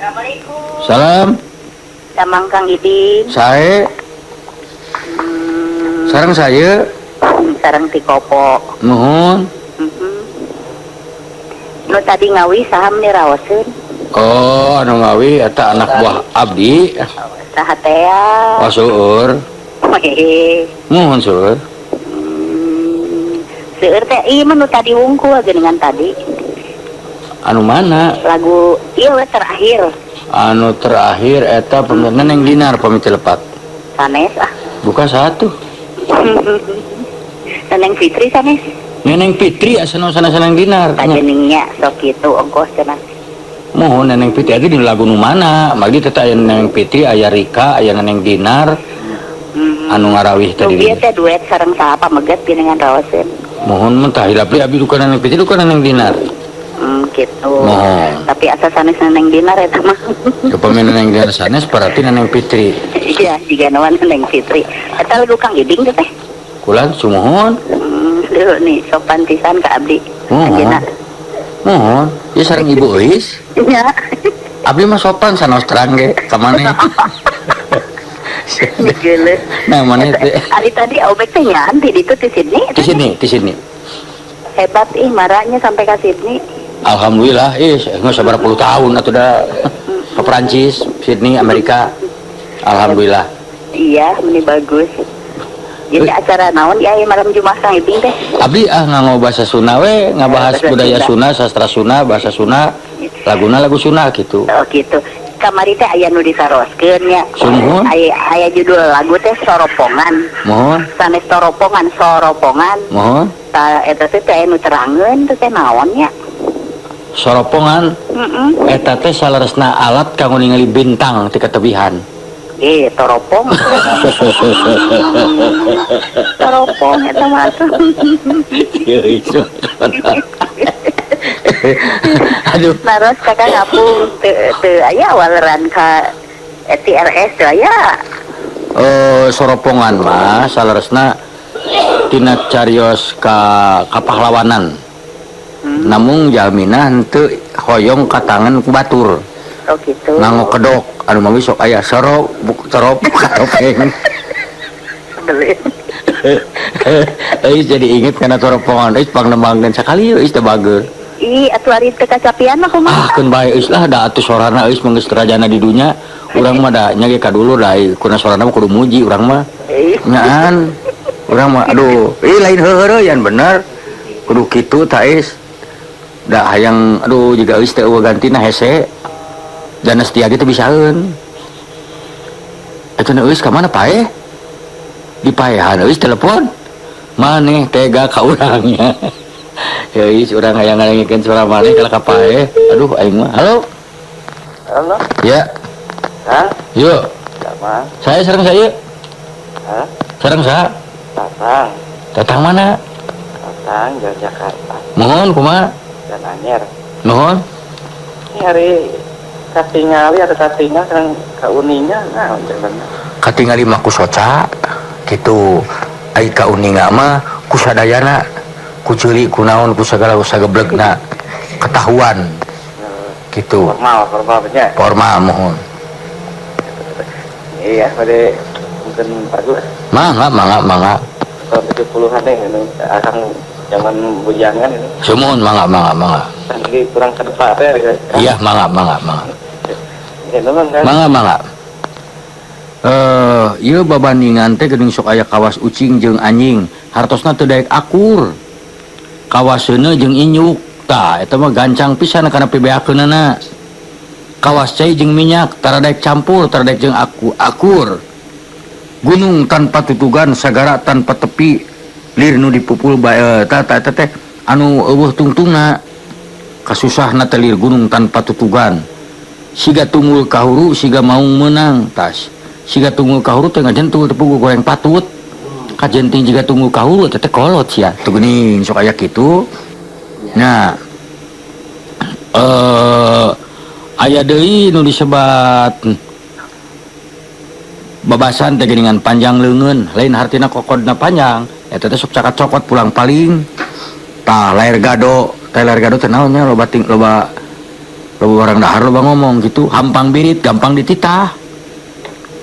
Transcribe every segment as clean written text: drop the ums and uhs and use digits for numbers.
Assalamualaikum. Salam. Damang, Kang Iding. Sae? Sareng saya? Sareng ti Kopo. Nuhun. Nu tadi ngawi saha nih raoseun? Oh, anu ngawi eta anak buah abdi. Saha teh? Oh, seueur. Hehe. Muhun, seueur. Seueur teh ieu mah nu tadi wungkul geuningan tadi. Anu mana? Lagu ieu we terakhir. Anu terakhir eta pamit Neneng Dinar, pamit lepat. Sanes ah. Buka satu. Neneng Fitri sanes. Neneng Fitri asana sana Neneng Dinar. Kajeningnya sok kitu ongkoh cenah. Muhun, Neneng Fitri itu di lagu nu mana? Magi teh aya Neneng Fitri, aya Rika, aya Neneng Dinar. Anu ngarawih Nu tadi. bieu teh duet sareng saha pameget geuningan raoseun? Muhun, mentah hilap deui abdi, duka Neneng Fitri, duka Neneng Dinar. Gitu. Muhun. Tapi asa sanes Neneng Dinar eta mah. Upami Neneng Dinar sanes, berarti Neneng Fitri. Iya, jiga nawan Neneng Fitri. Eta lagu Kang Iding teh. Kulan sumuhun. Dulu nih sopan pisan ka abdi. Muhun. Anjeunna. Muhun. Ieu sareng Ibu Euis. Iya. Abdi mah sopan sanaos terang ge ka maneh. Geuleuh. Nah, mana teh? Ari tadi Obek teh nyaan ti ditu ti Sydney. Di sini, di sini. Hebat ih maranya sampai ke Sydney. Alhamdulillah, ih, nggak sabar puluh tahun atau udah ke Perancis, Sydney, Amerika. Alhamdulillah. Iya, ini bagus. Jadi acara naon ya malam Jumat, Kang Ibing teh? Abdi ah nganggo bahasa Sunda we, ngabahas Bahasa budaya Sunda. Sunda, sastra Sunda, bahasa Sunda, laguna lagu Sunda gitu. Oh gitu. Kamari teh aya nu disaroskeun nya. Sumuhun. Aya aya judul lagu teh Soropongan. Muhun. Sanes toropongan, soropongan. Muhun. Ta eta teh teh anu terangeun teh teh naon nya? Soropongan? Heeh. Eta teh saleresna alat kanggo ningali bintang ti katebihan. Eh, toropong. Toropong eta mah tuh. Ieu. Aduh. Naros kakak ngapung teu teu aya waleran ka TRS teu aya. Eh, soropongan mah saleresna tina carios ka kapahlawanan. Namung jalmina henteu hoyong katangen ku batur. Oh gitu. Nganggo kedok anu mawi sok aya sorok buk sorop katopeng. Beli. Euy, jadi inget kana soropongan euy, pangnembangkeun sakali euy teh bager. Ih, atuh ari teu kacapian mah kumaha? Ah, keun bae euy lah, da atuh sorana euy mah geus rajana di dunya. Urang mah da nya ge kadulur da kuna sorana mah kudu muji urang mah. Ih. Nyaan. Urang mah aduh, ih lain heuheureyan bener. Kudu kitu ta is. Da hayang aduh jiga euy teh eueuh gantina hese. Dana setia ge teu bisaeun. Eta nu euy ka mana paeh? Di paehan euy telepon. Maneh tega ka urangnya. Ya euy, urang hayang ngadengikeun suara maneh kalau ka paeh. Aduh, aing mah. Halo. Halo. Ya. Hah? Yuk. Siapa? Saya sareng saya. Hah? Sareng saha? Tatang. Tatang mana? Tatang dari Jakarta. Muhun, kumaha? Dan Anyer. Muhun. Ini hari katingali atau katingal kan kauninga nah bener. Katingali mah ku soca gitu. Ai kauninga mah ku sadayana, ku ceuli, ku naon, ku sagala ku sageblegna ketahuan gitu. Formal, formal nya. Formal, muhun. Iya, pada mungkin bagus. Mangga, mangga, mangga. Tahun 70-an deh ini akang zaman bujangan ini. Sumuhun, mangga, mangga, mangga. Lagi kurang ke depan ya. Iya, mangga, mangga, mangga. Ya, memang kan. Mangga, mangga. Eh, ieu babandingan teh geuning sok aya kawas ucing jeung anjing, hartosna teu daek akur. Kawas seuneu jeung inyuk, tah eta mah gancang pisan kana pibeakeunana. Kawas cai jeung minyak tara daek campur, tara daek jeung aku akur. Gunung tanpa tutugan, sagara tanpa tepi, lir nu dipupul bae tah tah eta teh anu eueuh tungtungna. Kasusahna teh lir gunung tanpa tutugan. Siga tunggul kahuru, siga maung meunang tas. Siga tunggul kahuru teh ngajentul teu puguh goreng patut. Kajenting jiga tunggul kahuru teh teh kolot sia. Tuh geuning sok aya kitu. Nah, aya deui nu disebat babasan teh geuningan panjang leungeun, lain hartina kokodna panjang, eta teh sok cakat cokot pulang paling. Tah layar gado, teh layar gado teh naon nya, loba ting loba Loba barang dahar loba ngomong gitu, hampang birit gampang dititah.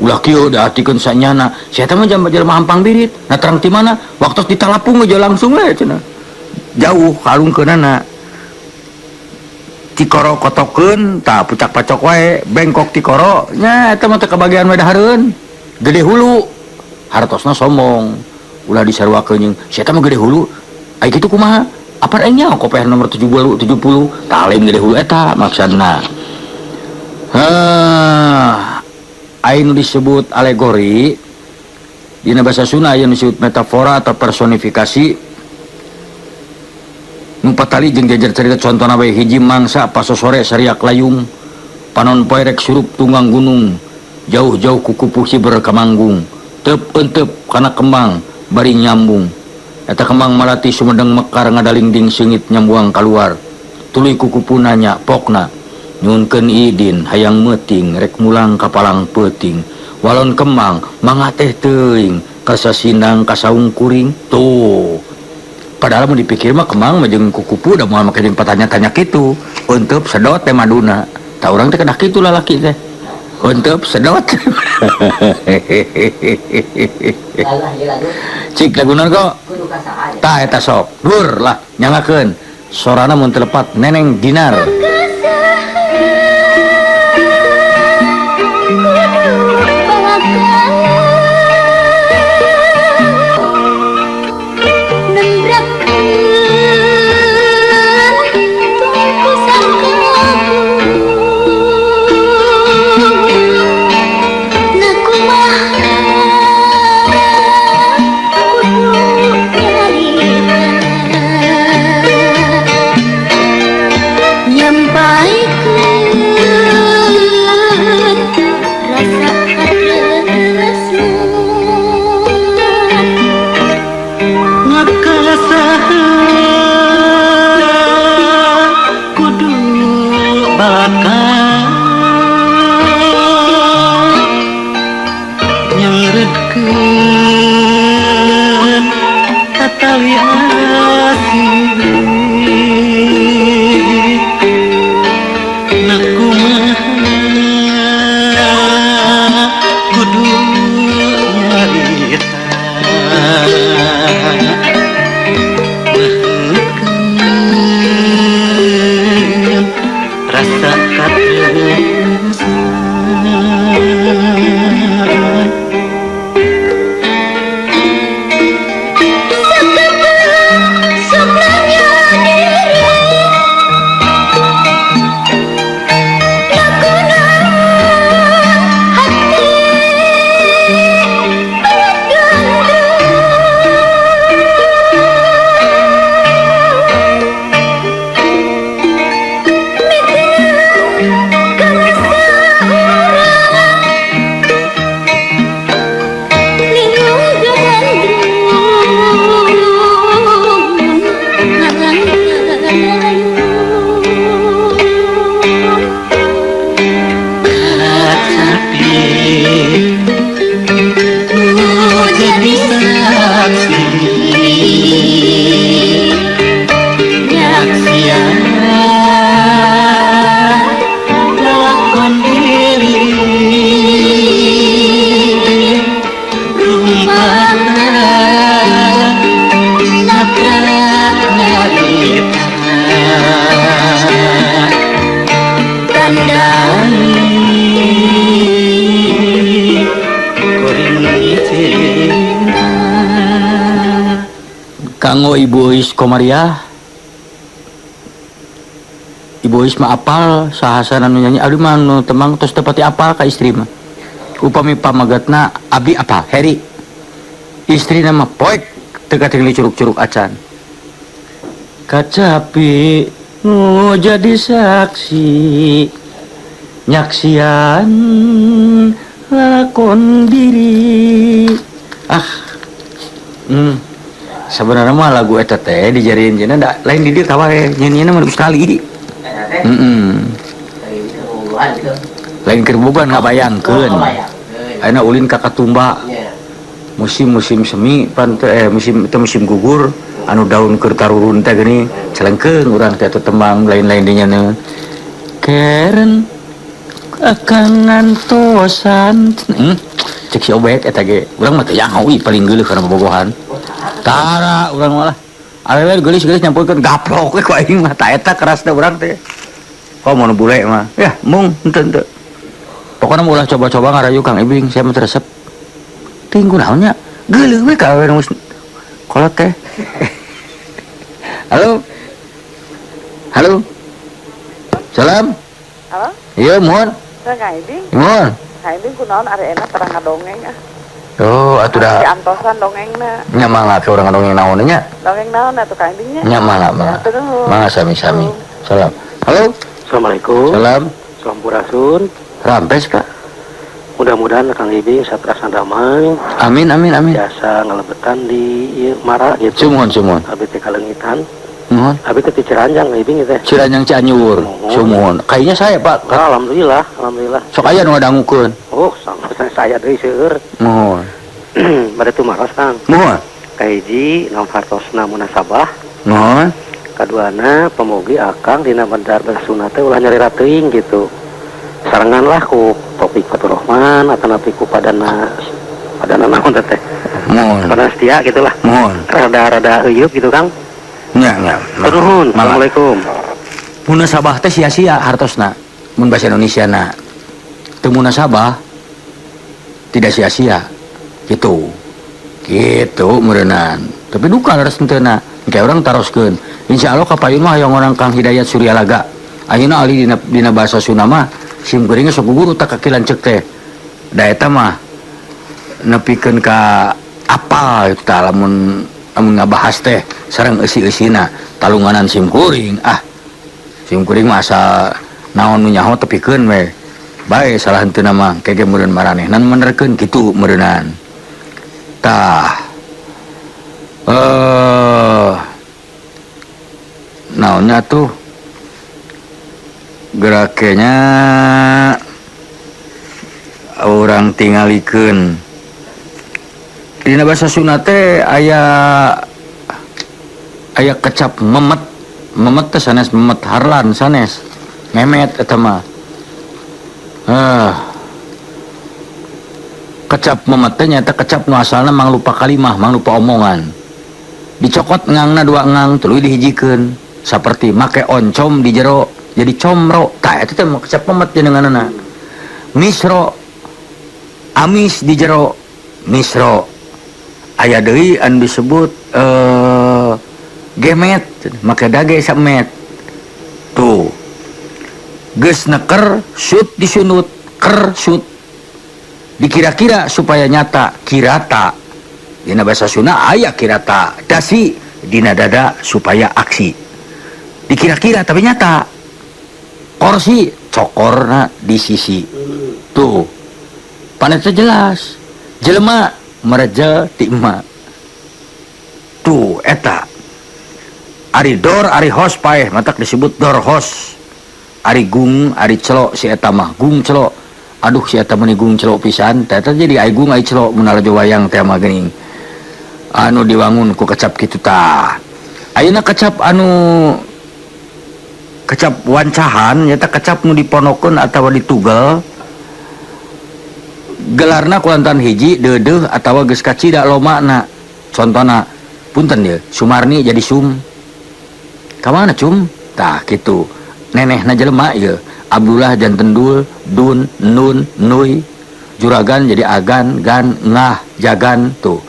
Ulah kieu diartikeun sanyana. Si eta mah jelema hampang birit. Nah terang ti mana? Waktu ditalapung aja langsung we cenah. Jauh kalungkeunana. Tikoro kotokeun tah pucak pacok wae, bengkok tikoro nya eta mah teu kabagian we dahareun. Gede hulu. Hartosna sombong. Ulah disaruakeun jeung si eta mah gede hulu. Ai kitu kumaha? Apa aing nyaho kopeh nomor 70 70 tah lain gede hulu eta maksudna. Heh, ai nu disebut alegori dina bahasa Sunda aya nu disebut metafora atau personifikasi. Nu patali jeung jejer carita contona bae hiji mangsa pasosore sariak layung panon poe rek surup tunggang gunung jauh-jauh kukupuh siber kamanggung teup euteup kana kembang bari nyambung. Eta kembang malati sumedeng mekar ngadalingding seungit nyambuang kaluar. Tuluy kukupu nanya pokna nyunkeun idin hayang meuting rek mulang ka palang peuting. Walon kembang mangga teh teuing kasasindang kasaung kuring. Tuh. Padahal mun dipikir mah kembang mah jeung kukupu da moal make jeung patanya-tanya kitu. Eunteup sedot teh maduna. Tah urang teh kedah kitu lalaki teh. Eunteup sedot. Cik laguna kok. Tah eta sok. Dur lah nyangakeun. Sorana mun teu lepat Neneng Dinar. Kanggo Ibu Ois Komariah. Ibu Ois mah apal sahasana nu nyanyi abdi mah nu temang tos teu pati apal ka istri mah. Upami pamagatna abdi apal Heri. Istrina mah poek teu katinggali curug-curug acan. Kacapi nu jadi saksi nyaksian lakon diri. Ah. Sebenarnya mah lagu eta teh dijariin cenah da lain di dieu kawae nyanyiina mah sekali. Lain keur bogan ngabayangkeun. Ayeuna ulin ka Katumba. Musim-musim semi pan teh musim teh musim gugur anu daun keur tarurun teh geuning celengkeung urang teh teu tembang lain-lain dinya. Keren akang ngantosan. Cek si Obek eta ge urang mah teu nyaho ih paling geuleuh kana bobogohan. Tara urang malah awewe geulis-geulis nyampurkeun gaplok we ku aing mah ta eta kerasna urang teh. Komo nu bule mah. Ya mung henteu henteu. Pokona mah ulah coba-coba ngarayu Kang Ibing, saya mah teu resep. Teuing kunaon nya? Geuleuh we ka awewe nu kolot teh. Halo. Halo. Salam. Halo. Iya, mohon. Kang Ibing. Mohon. Kang Ibing kunaon ari enak terang ngadongeng ah. Oh, atuh dah. Diantosan dongengna. Nya mangga ke urang ngadongeng naon nya? Dongeng naon atuh Kang Ibing nya? Nya mangga, mangga. Mangga sami-sami. Salam. Halo. Assalamualaikum. Salam. Sampurasun. Rampes, Pak. Mudah-mudahan Kang Ibing satrasna damai. Amin amin amin. Biasa ngalebetan di ieu mara gitu. Sumuhun sumuhun. Abi teh kaleungitan. Muhun. Abi teh di Ciranjang Kang Ibing teh. Ciranjang Cianjur. Sumuhun. Kayaknya saya, Pak. Ah, alhamdulillah, alhamdulillah. Sok aya nu ngadangukeun. Oh, sama saya deui seueur. Muhun. Bade tumaros, Kang. Muhun. Kahiji naon hartosna munasabah. Muhun. Kaduana pamogi akang dina bandar Sunda teh ulah nyarira teuing gitu. Sarengan lah ku Topik Faturrahman atau napi ku padana padana naon teh. Muhun. Padana setia gitulah. Muhun. Rada-rada euyeup gitu, Kang. Nya, nya. Nuhun. Assalamualaikum. Munasabah teh sia-sia hartosna mun bahasa Indonesia na. Teu munasabah tidak sia-sia gitu. Gitu meureunnan. Tapi duka leres henteu na. Engke urang taroskeun. Insyaallah kapayun mah hayang orang Kang Hidayat Suryalaga. Ayeuna ahli dina bahasa Sunda mah sim kuring sok guru tak kaki lanceuk teh. Da eta mah nepikeun ka apal eta lamun lamun ngabahas teh sareng eusi-eusina talunganan sim kuring ah. Sim kuring mah asa naon nu nyaho tepikeun we. Bae salah henteu mah kege meureun maranehna menerkeun kitu meureunan. Tah. Naonnya tuh geraknya orang tingalikeun dina bahasa Sunda teh aya aya kecap memet. Memet teh sanes memet harlan sanes memet eta mah. Kecap memet teh nyaeta kecap nu asalna manglupa kalimah, manglupa omongan. Dicokot ngangna dua ngang tuluy dihijikeun saperti make oncom di jero jadi comro. Tah eta teh kecap memet jenenganna. Misro amis di jero misro. Aya deui anu disebut gemet make dage samet. Tuh. Geus neker sut disunut ker sut. Dikira-kira supaya nyata kirata. Dina bahasa Sunda aya kirata dasi dina dada supaya aksi. Dikira-kira tapi nyata. Korsi cokorna di sisi. Tuh. Panetnya jelas. Jelema merejel ti emak. Tuh eta. Ari dor ari hos paeh matak disebut dor hos. Ari gung ari celok si eta mah gung celok. Aduh si eta meuni gung celok pisan. Tah eta jadi ai gung ai celok mun lalajo wayang teh mah geuning. Anu diwangun ku kecap kitu tah. Ayeuna kecap anu kecap wancahan nyata kecap nu diponokeun atawa ditugel. Gelarna kulantaran hiji deudeuh atawa geus kacida lomakna. Contona punten ieu Sumarni jadi sum. Ka mana cum? Tah kitu. Nenehna jelema ieu Abdullah janten dul, dun, nun, nuy. Juragan jadi agan, gan, ngah, jagan tuh.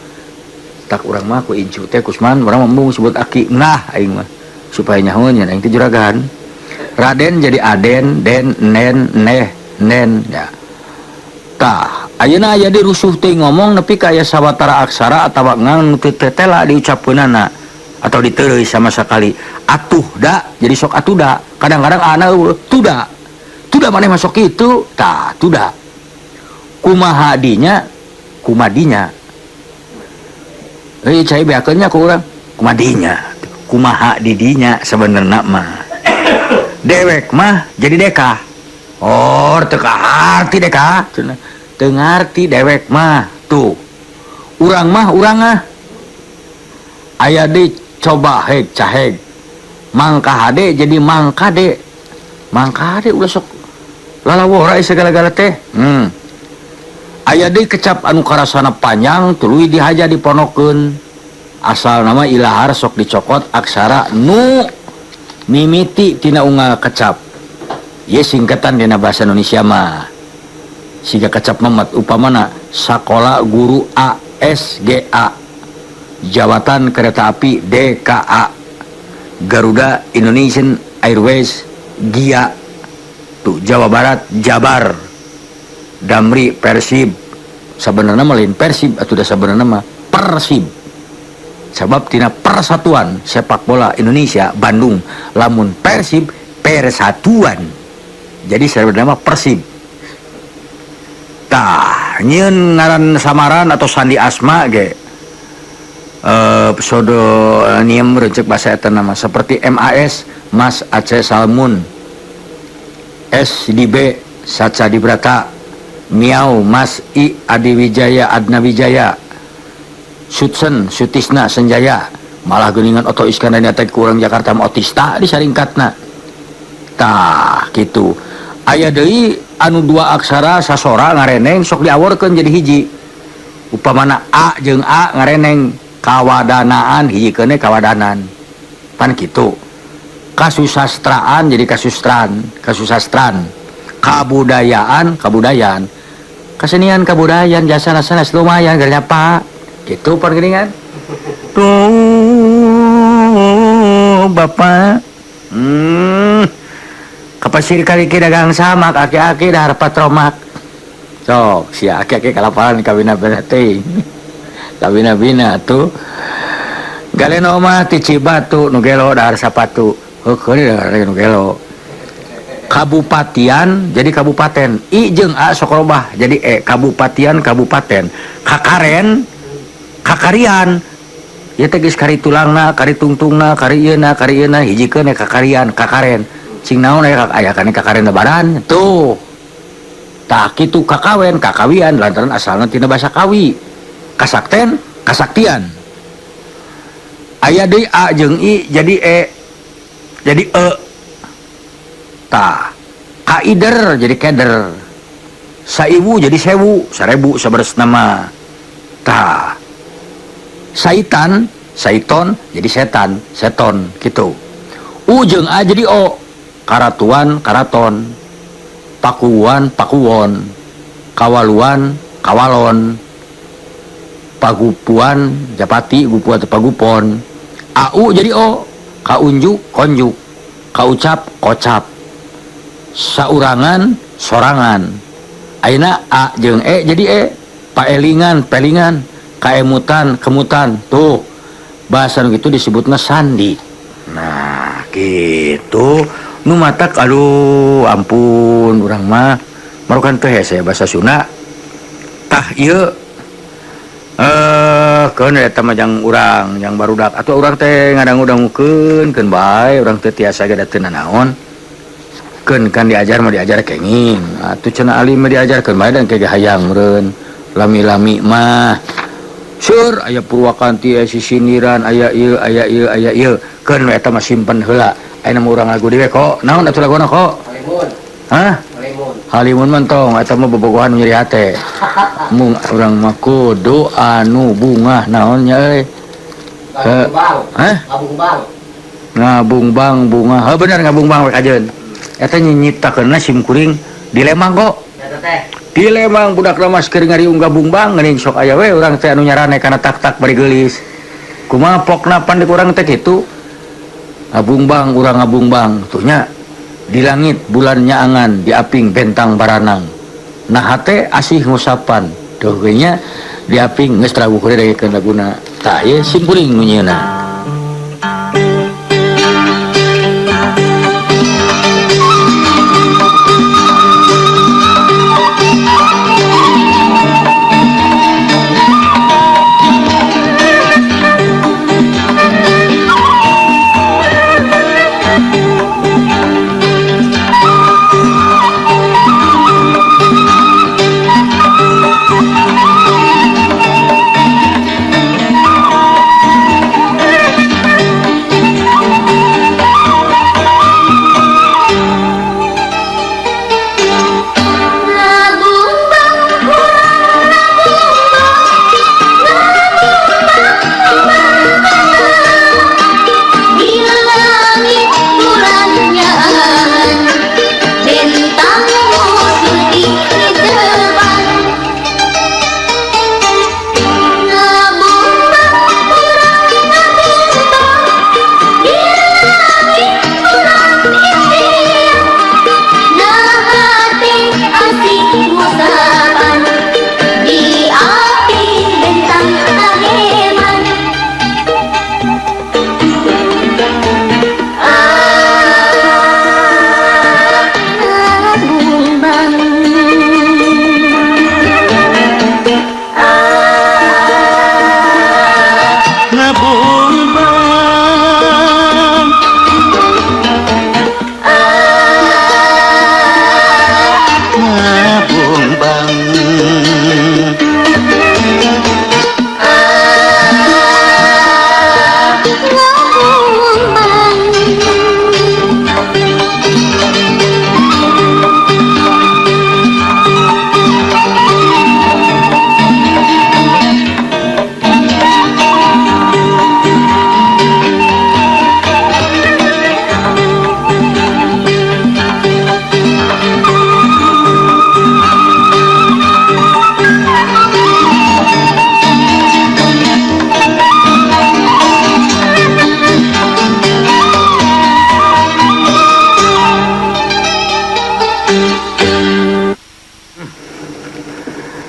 Tak urang mah ku incu teh Kusman urang mah embung sebut aki ngah aing mah supaya nyaho nya aing teh juragan. Raden jadi aden, den, nen, neh, nen ya. Tah, ayeuna aya di rusuh teh ngomong nepi ka aya sawatara aksara atawa ngang nu teu tetela diucapkeunana atau diteureuy sama sekali. Atuh da jadi sok atuda. Kadang-kadang ana eueuh tuda. Tuda maneh masuk kitu, tah tuda. Kumaha dinya, kumadinya. Cai beakeun nya ku urang, kumadinya. Kumaha didinya sebenarna mah. Dewek mah jadi deka. Oh, teu kaharti deka. Cenah. Teu ngarti dewek mah tuh. Urang mah urang ah. Aya deui coba heg caheg. Mangka hade jadi mangkade. Mangkade ulah sok lalawora segala-gala teh. Aya deui kecap anu karasana panjang tuluy dihaja diponokeun. Asal nama ilahar sok dicokot aksara nu mimiti tina unggal kecap. Ye singkatan dina bahasa Indonesia mah. Siga kecap memet upamana sakola guru ASGA, Jawatan Kereta Api DKA, Garuda Indonesian Airways GIA, tuh Jawa Barat Jabar, Damri Persib. Sebenarnya mah lain Persib atuh da sabenerna mah Persib. Sebab tina Persatuan Sepak Bola Indonesia Bandung, lamun Persib Persatuan. Jadi sebenarnya mah Persib. Tah, nyieun ngaran samaran atau sandi asma ge. Pseudoniem reuncek bahasa eta nama seperti MAS Mas Aceh Salmun, SDB Saca Dibrata, Miau Mas I Adiwijaya Adnawijaya, Sutsen Sutisna Senjaya. Malah geuningan Oto Iskandar teh kurang Jakarta mah Otista disaringkatna. Tah kitu. Aya deui anu dua aksara sasora ngareneng sok diaworkeun jadi hiji. Upamana A jeung A ngareneng kawadanaan hiji keun kawadanan. Pan kitu. Kasusastraan jadi kasustran, kasusastran. Kabudayaan, kabudayaan. Kesenian kabudayaan jasa sanes lumayan gernya Pak. Gitu pan geuningan. Tuh Bapak. Kapasir kali ki dagang samak aki-aki dahar patromak. Sok sia aki-aki kalaparan kawina-bina teh. Kawina-bina tuh. Galeno mah ti Cibatu nu gelo dahar sapatu. Heukeun dahar nu gelo. Kabupatian jadi kabupaten. I jeung A sok robah jadi E. Kabupatian kabupaten. Kakaren kakarian. Ieu teh geus kari tulangna, kari tungtungna, kari ieuna, kari ieuna hijikeun kakarian, kakaren. Cing naon aya aya kana kakaren lebaran tuh. Tah kitu kakawen, kakawian lantaran asalna tina bahasa kawi. Kasakten, kasaktian. Aya deui A jeung I jadi E. Jadi E. Tah, kaider jadi keder. Saiwu jadi sewu, sarebu saberes nama. Tah. Saitan, saiton jadi setan, seton gitu. U jeung A jadi O. Karatuan, karaton. Pakuan, pakuwon. Kawaluan, kawalon. Pagupuan, japati, gupu atau pagupon. AU jadi O. Kaunjuk, konjuk. Kaucap, kocap. Saurangan, sorangan. Ayeuna A jeung E jadi E. Paelingan, pelingan. Kaemutan, kemutan. Tuh, bahasa gitu disebutnya sandi. Nah, gitu. Nu matak aduh ampun urang mah marukan teh hese bahasa Sunda. Tah ieu keun eta mah jang urang jang barudak atuh urang teh ngadangu-dangukeun keun bae urang teh tiasa ge da teu nanaon. Keun kan diajar mah diajar kenging. Atuh cenah alim mah diajarkeun bae dan ke hayang meureun lami-lami mah. Sur aya Purwakanti aya sisindiran aya ieu aya ieu aya ieu keun we eta mah simpen heula. Ayeuna mah urang lagu deui kok. Naon atuh laguna kok? Halimun. Hah? Halimun. Halimun mah tong eta mah bobogohan nyeri hate. Mung urang mah kudu anu bungah naon nya euy. Hah? Ngabungbang. Ngabungbang bunga. Heuh bener ngabungbang we kajeun. Eta nyiptakeunna sim kuring di Lembang kok. Eta teh. Di Lembang budak lamas keur ngariung gabungbang geuning sok aya we urang teh anu nyarane kana tak-tak bari geulis. Kumaha pokna pan di urang teh kitu. Ngabungbang urang ngabungbang tuh nya di langit bulan nyaangan di aping bentang baranang. Nah hate asih ngusapan tuh nya di aping geus teragu kuring dagekeun laguna. Tah ieu sim kuring nu nyieunna.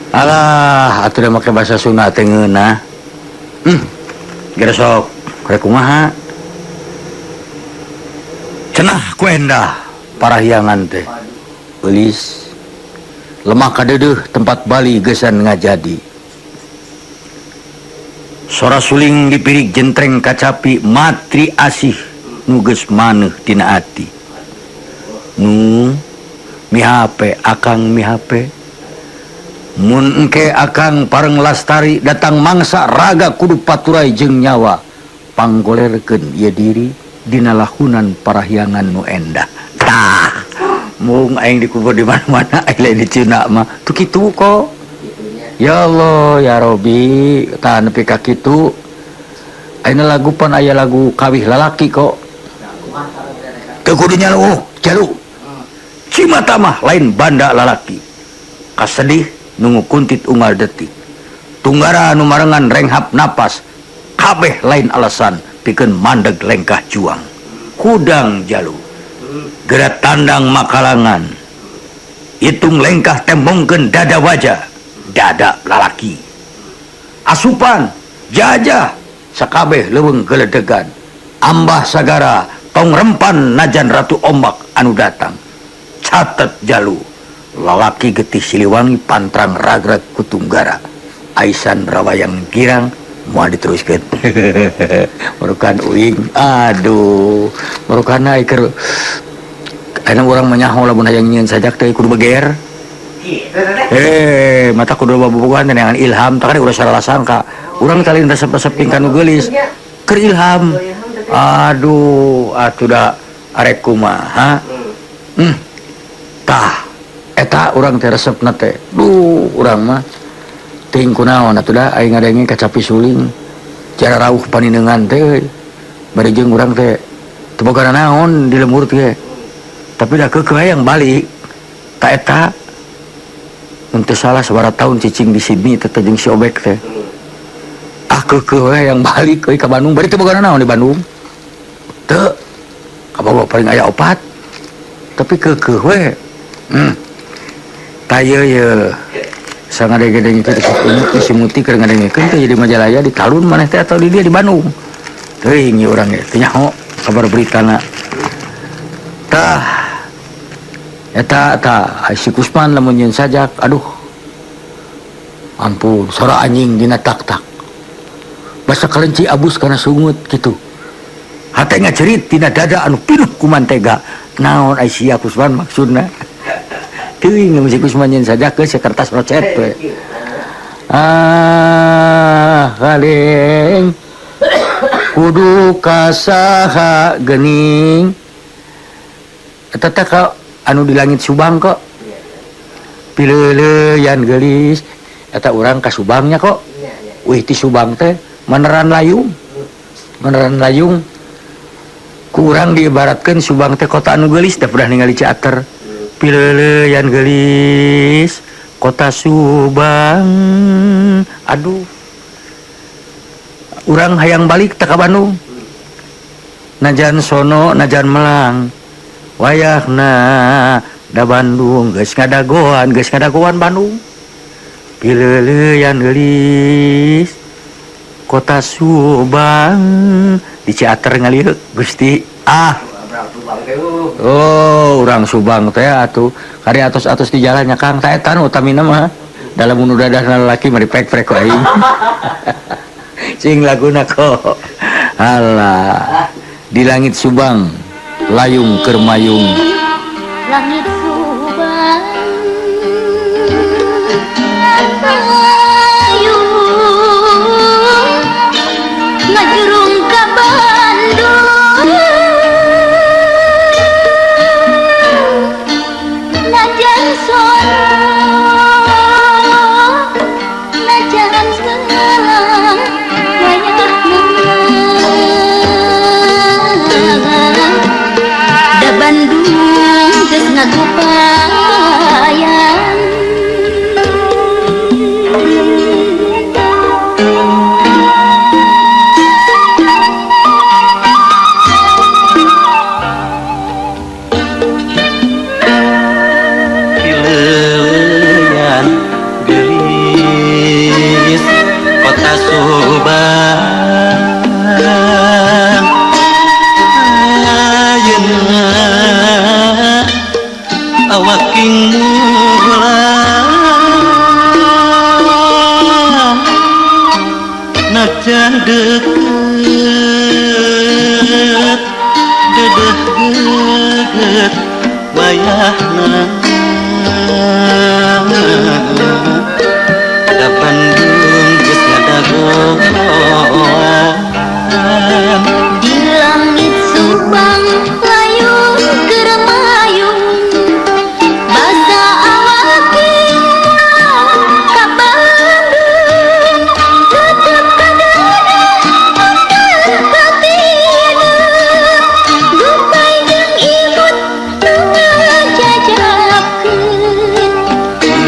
Alah, atuh da make bahasa Sunda teh ngeunah. Geura sok, rek kumaha? Cenah ku endah parahyangan teh. Eulis lemah kadeudeuh tempat Bali geusan ngajadi. Sora suling dipirik jentreng kacapi matri asih nu geus maneuh tina ati. Nu mihape akang mihape. Mun engke akang pareng lastari datang mangsa raga kudu paturai jeung nyawa panggolerkeun ieu diri dina lahunan parahyangan nu endah. Tah, mung aing dikubur di mana-mana aing lain di Cina mah. Tuh kitu kok. Ya Allah, ya Robi, tah nepi ka kitu. Ayeuna lagu pan aya lagu kawih lalaki kok. Teu kudu nyaluh, jalu. Cimata mah lain banda lalaki. Kasedih nungu kuntit unggal detik. Tunggara nu marengan renghap napas. Kabeh lain alasan pikeun mandeg lengkah juang. Kudang jalu. Geura tandang makalangan. Hitung lengkah tembongkeun dada wajah, dada lalaki. Asupan, jajah, sakabeh leuweung geledegan. Ambah sagara tong rempan najan ratu ombak anu datang. Catet jalu. Lalaki getih Siliwangi pantrang ragrag kutunggara. Aisan rawayang girang moal diteruskeun. Merukan uing, aduh, merukan keur ayeuna urang mah nyaho lamun hayang nyieun sajak teh kudu beger. Mata kudu babogohan teh neangan ilham, tah kan urang salah sangka. Urang talin resep-resep tingkah nu geulis. Keur ilham. Aduh, atuh da arek kumaha. Tah, eta urang teh resepna teh. Duh, urang mah ting kunaon atuh da aing ngadenge kacapi suling. Cara rauh paninengan teh euy. Bari jeung urang teh teu boga naon di lembur teh. Tapi da keukeuh hayang balik. Ta eta mun teu salah sabaraha tahun cicing di Sydney teh jeung si Obek teh. Ah keukeuh we hayang balik euy ka Bandung. Bari teu boga naon di Bandung. Teu kabogo paling aya opat. Tapi keukeuh we. Ta ieu ye sangadege-dege kitu si Muti keur ngadengekeun teh jadi Majalaya di Talun maneh teh atau di dia di Bandung. Teuing ieu urang ge teu nyaho kabar beritana. Tah eta tah si Kusman lamun nyieun sajak aduh. Ampun sora anjing dina tak-tak. Basa kelenci abus kana sungut kitu. Hate ngacerit dina dada anu pinuh ku mantega. Naon ai sia Kusman maksudna? Teuing si Kusman nyieun sajak ke sekertas rocet we. Ah, kaleng kudu kasaha geuning. Eta teh ka anu di langit Subang kok. Pileuleuyan geulis. Eta urang ka Subangnya kok. Wih ti Subang teh meneran layung. Meneran layung. Kurang diibaratkeun Subang teh kota anu geulis teh pernah ningali Ciater. Pileuleuyan geulis kota Subang. Aduh. Urang hayang balik teh ka Bandung. Najan sono najan melang. Wayahna da Bandung geus ngadagoan Bandung. Pileuleuyan geulis kota Subang di Ciater ngalieu Gusti. Ah. Oh, urang Subang teh atuh kari atos-atos di jalannya Kang ta eta nu utamina mah. Dalam nu dadahna lalaki mah diprek-prek ku aing. Cing laguna kok. Alah, di langit Subang layung keur mayung. Langit Subang layung ngajurung ka Bandung. Najan sono najan melang wayahna da Bandung geus ngagupa.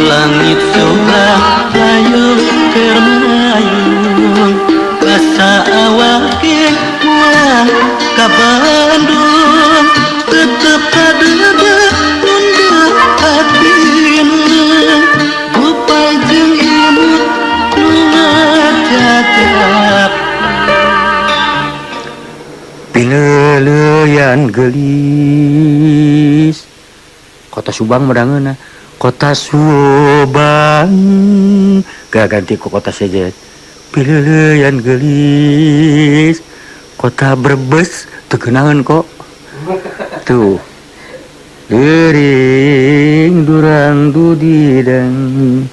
Langit subrang layu keur mayung rasa awake mulang ka Bandung tetep kadede nunda hatina gupal jeung imut nu ngajajap Pileuleyan geulis Kota Subang medangeuna Kota Subang gak ganti ke kota sejet Pileuleyan geulis Kota Brebes teu geunaheun kok tuh Dering durang dudidang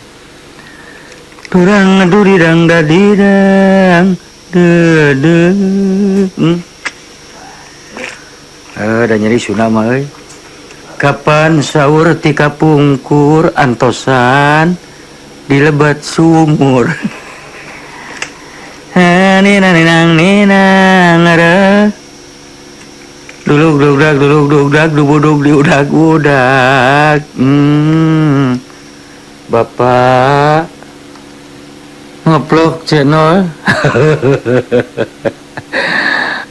durang dudidang dadidang dede. Da nyeri Sunda mah euy. Kapan sahur ti kapungkur antosan dilebat sumur. Nina ninang ninang ada. Duluk dugdak duluk dugdak dubuduk diudak udak. Bapak ngeplok channel.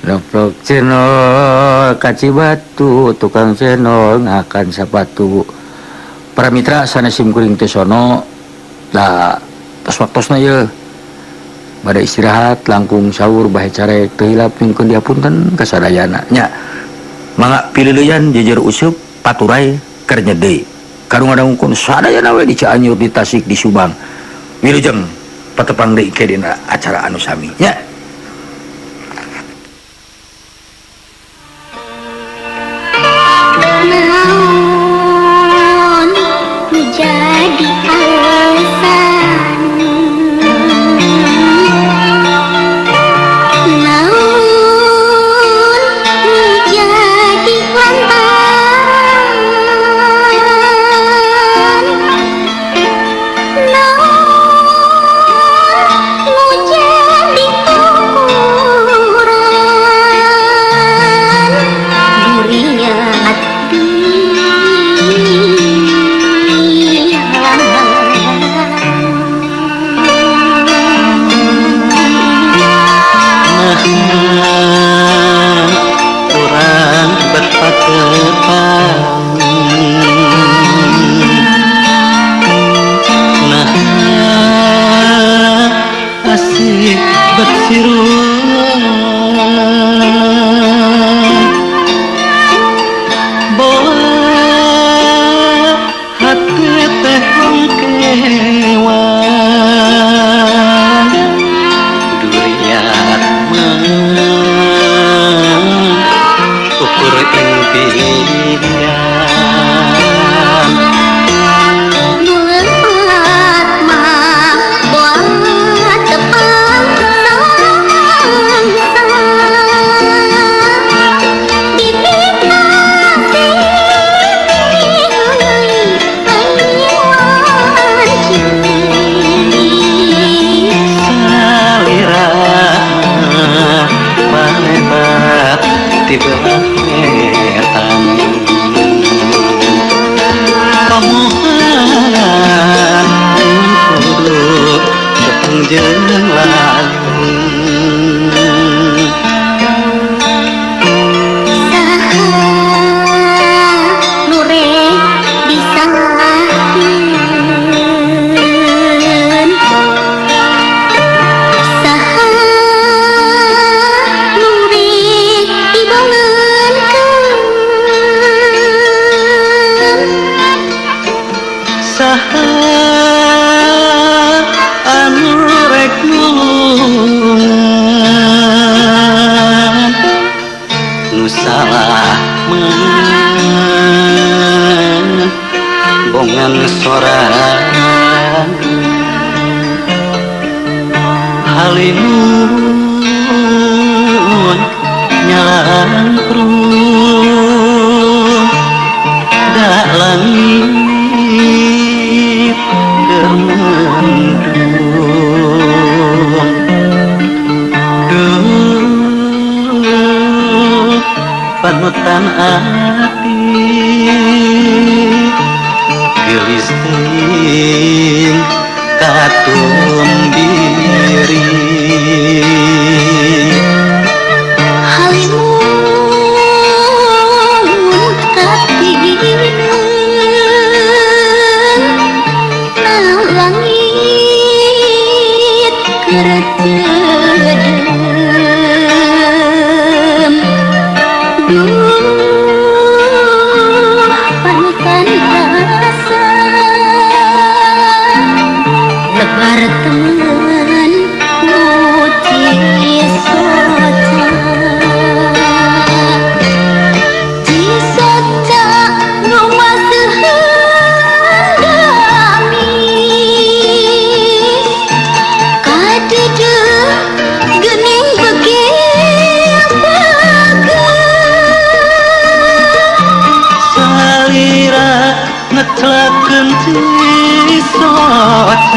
Ngeplok channel kaci batu tukang channel ngakan sepatu. Para mitra sanes sim kuring teh sono lah tos waktosna ieu. Bade istirahat langkung sahur bahe carek teu hilap mingkeun diapunten kasadayana nya. Mangga pileuleyan jejer useup paturay keur nyedeuy. Karung-adangungkun sadayana we di Cianjur, di Tasik, di Subang. Wilujeng patepang deui ke dina acara anu sami nya. Naon nu jadi alasan, naon nu jadi lantaran, naon nu jadi ukuran duriat Nah, urang berpaketan. Nah, asik bersiruan. Boa hati teh hongkewan duriat mah ukur impian. Buat mah buat tepang sangsa dipita Salira panebat di belah wetan pamohan kudu tepung jeung lalu. Saha nu rek disalahkeun, saha nu rek dibangunkeun, Saha anu rek nulungan nu salah mah bongan sorangan halimun nyalangkrung da langit keur mendung. Duh panutan ati geulis teuing. Katumbiri. Halimun katineun na langit keur teudeum. Duh, panutan rasa lebar temen ku Cisoca. Cisoca nu maseuheun gamis, kadeudeung geuning beuki bageus. Salira ngeclakeun Cisoca.